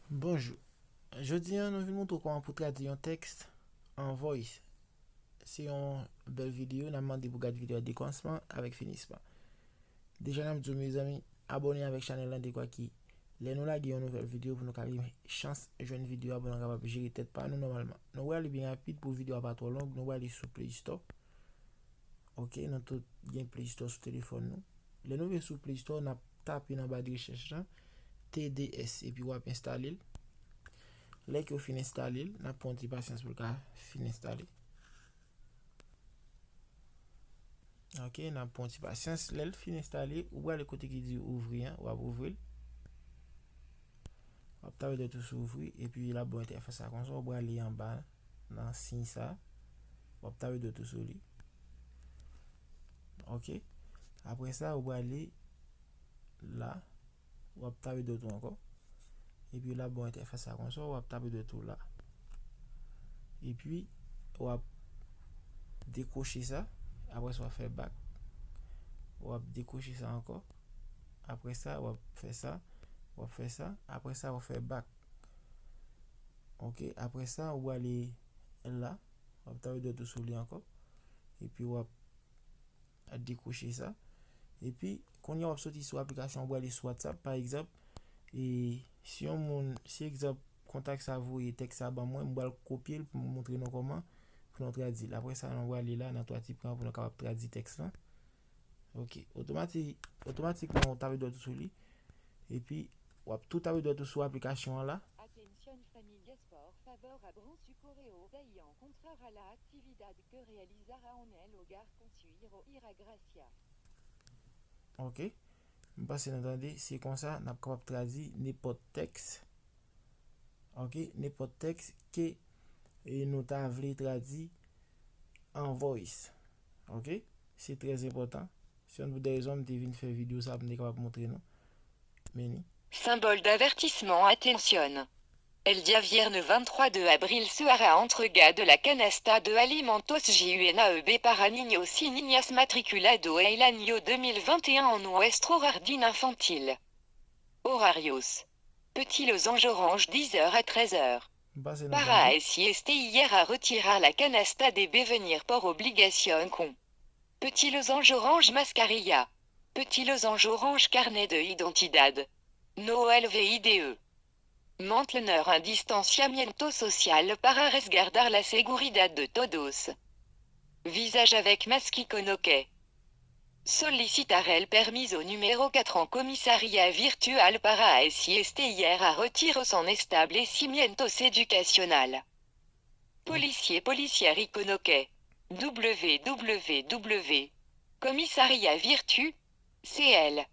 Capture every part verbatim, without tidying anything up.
Bonjou. Jodi a, nou vin montre w kòman pou tradui yon tèks an voice. Se yon bèl videyo, n ap mande pou gade videyo a de kòmansman avèk finisman. Deja n ap di w, mezanmi, abòne avèk chanèl lan dekwa ki lè nou lage yon nouvèl videyo pou nou ka gen chans jwenn videyo a pou nou kapab jere tèt pa nou nòmalman. Nou prale byen rapid pou videyo a pa twò long, nou prale sou Play Store. Ok, nou tout gen Play Store sou telefòn nou. Lè nou rive sou Play Store, n ap tape nan ba de rechèch lan T D S epi w ap enstale l. Lè ke w fin enstale l, n ap pran yon ti pasyans pou l ka fin enstale. Ok, n ap pran yon ti pasyans. Lè l fin enstale, ou prale kote ki di ouvri an, w ap ouvri l. W ap tape dwèt ou sou ouvri, epi l ap ba w entèfas sa konsa, ou prale anba nan siy sa, w ap tape dwèt ou sou li. Ok. Apre sa, ou prale la, w ap tape dwèt ou ankò. Epi l ap ba w entèfas sa konsa, w ap tape dwèt ou la. Epi, w ap dekwoche sa. Apre sa, w ap fè back. W ap dekwoche sa ankò. Apre sa, w ap fè sa. W ap fè sa. Apre sa, w ap fè back. Ok, apre sa, ou prale la. W ap tape dwèt ou sou li ankò. Epi w ap dekwoche sa. Epi, kounye a w ap soti sou aplikasyon, ou prale sou WhatsApp, pa egzanp. E si yon moun, si egzanp, kontak sa voye tèks sa ban mwen, m pral kopye l pou m montre nou kòman pou nou tradui l. Apre sa, nou prale la nan twa ti pwen pou nou kapab tradui tèks lan. Ok. Otomati-, otomatikman, ou tape dwèt ou sou li. Epi, w ap tou tape dwèt ou sou aplikasyon an la. Atención familias, por favor abran su correo de encontrar a la actividad que realizará en el hogar con su hijo y gracia. Ok. M panse nou tande, se konsa n ap kapab tradui nenpòt tèks. Ok, nenpòt tèks ke e, nou ta vle tradui an voice. Ok, se trè enpòtan. Se youn de rezon m te vin fè videyo sa pou m te kapab montre nou. Meni. Symbole d'avertissement, attention. El día viernes veintitrés de abril se hará entrega de la canasta de alimentos G U N A E B para niños y niñas matriculado el año dos mil veintiuno en nuestro jardín infantil. Horarios. Petit Losange Orange, dix heures à treize heures. Para asistir a retirar la canasta debe venir por obligación con Petit Losange Orange Mascarilla. Petit Losange Orange Carnet de Identidad. Noel V I D E. Mantener un distanciamiento social para resguardar la seguridad de todos. Visage avec masque y con, ok. Solicitar el permiso número cuatro en comisaría virtual para asistir a retiros en establecimientos educacional. Policier, policière y con, ok. W W W. Comisaría virtu-, C L.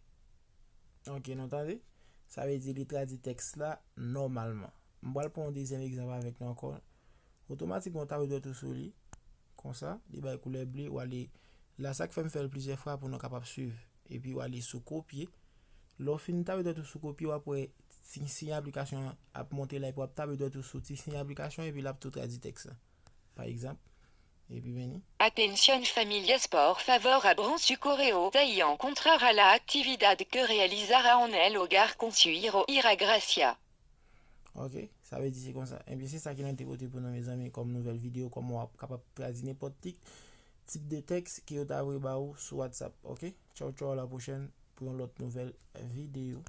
Ok, nou tande? Sa vle di li tradui tèks la nòmalman. M pral pran yon dezyèm egzanp avèk nou ankò. Otomatikman, w tape dwèt ou sou li. Konsa, li bay koulè ble, w ale la, sa k fè m fè l plizyè fwa pou nou kapab swiv. Epi w ale sou kopye. Lè w fin tape dwèt ou sou kopye, w ap wè ti siy aplikasyon an ap monte la, epi w ap tape dwèt ou sou ti siy aplikasyon, epi l ap tou tradui tèks la. Pa egzanp, epi vini. Atención familias, por favor abran su correo de encontrar a la actividad que realizará en el hogar con su hijo y gracia. Ok, sa vle di se konsa. Ebyen, se sa ki nou te pote pou nou, mezanmi, kòm nouvèl videyo, kòman w ap kapab tradui nenpòt tip, tip de tèks ke yo ta voye ba ou sou WhatsApp. Ok, tchaw, tchaw, a la pwochèn pou yon lòt nouvèl videyo.